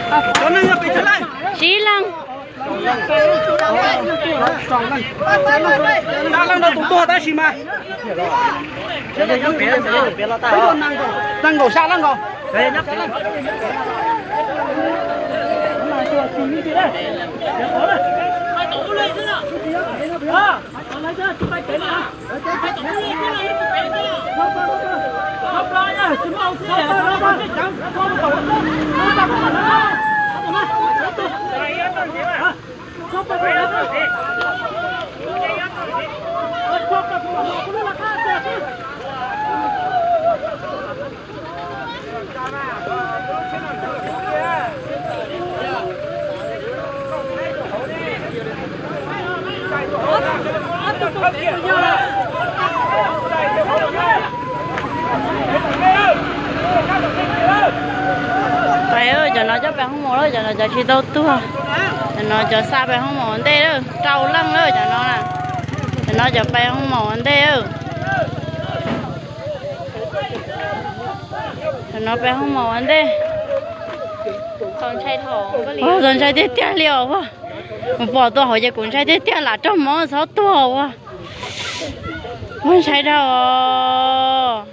Tsib leeg. Tsib leeg rau tus tuag tab sis mas nees nkaum xya leej nkaus. Pais, cov no cov pais hoob maum lawm, cov no cov tsis tau tuag. Cov no cov xa pais hoob maum ua ntej lawm, rau leej lawm cov no na. Cov no cov pais hoob maum ua ntej lawm. Cov no pais hoob maum ua ntej. Txaus ntshai tiag tiag li os. Kuv pom tua hauv ces kuv ntshai tiag tiag, lam raug mov txhob tuag os. Muaj ntshai dhau os.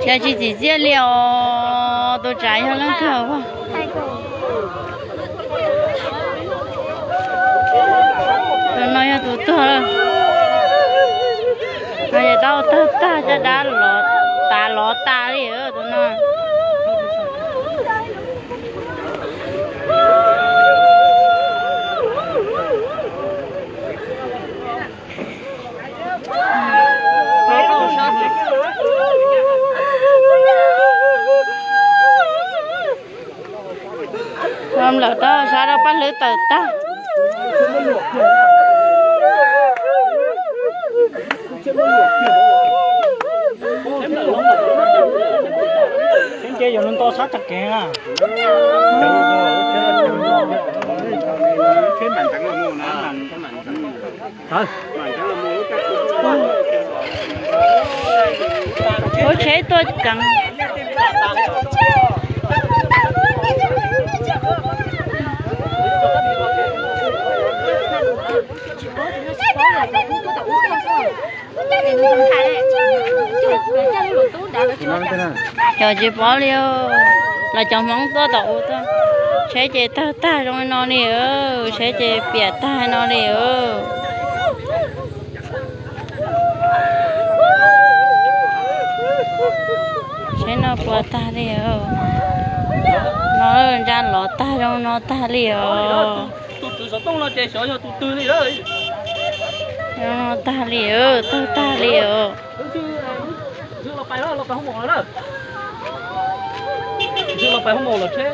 Yog tsis txim txiaj li os, tus tsam yog leej twg os. Tus no yog tus tuag. No ces tau tawg tag, caj dab los tav los tas li tus no. Lawm tau sab rau paj hlwb tawm tag. Ces yog nws nto sab tag kev na. Lub tsheb tuaj keev. Cov tsis paub li, los cov Hmoob tuaj tom u tuaj. Tsheb ces tawg tag zoo li no li, tsheb ces piam tag no li. Tsheb no puas tag li os. No ntsa lov tag zoo no tag li os. Tus tswv xov tooj no ces xyov yog tus twg li. Zoo no tag li, tawg tag li os. Ntxhw los pais, los pais hoob maum na. Ntxhw los pais hoob maum los tsheb.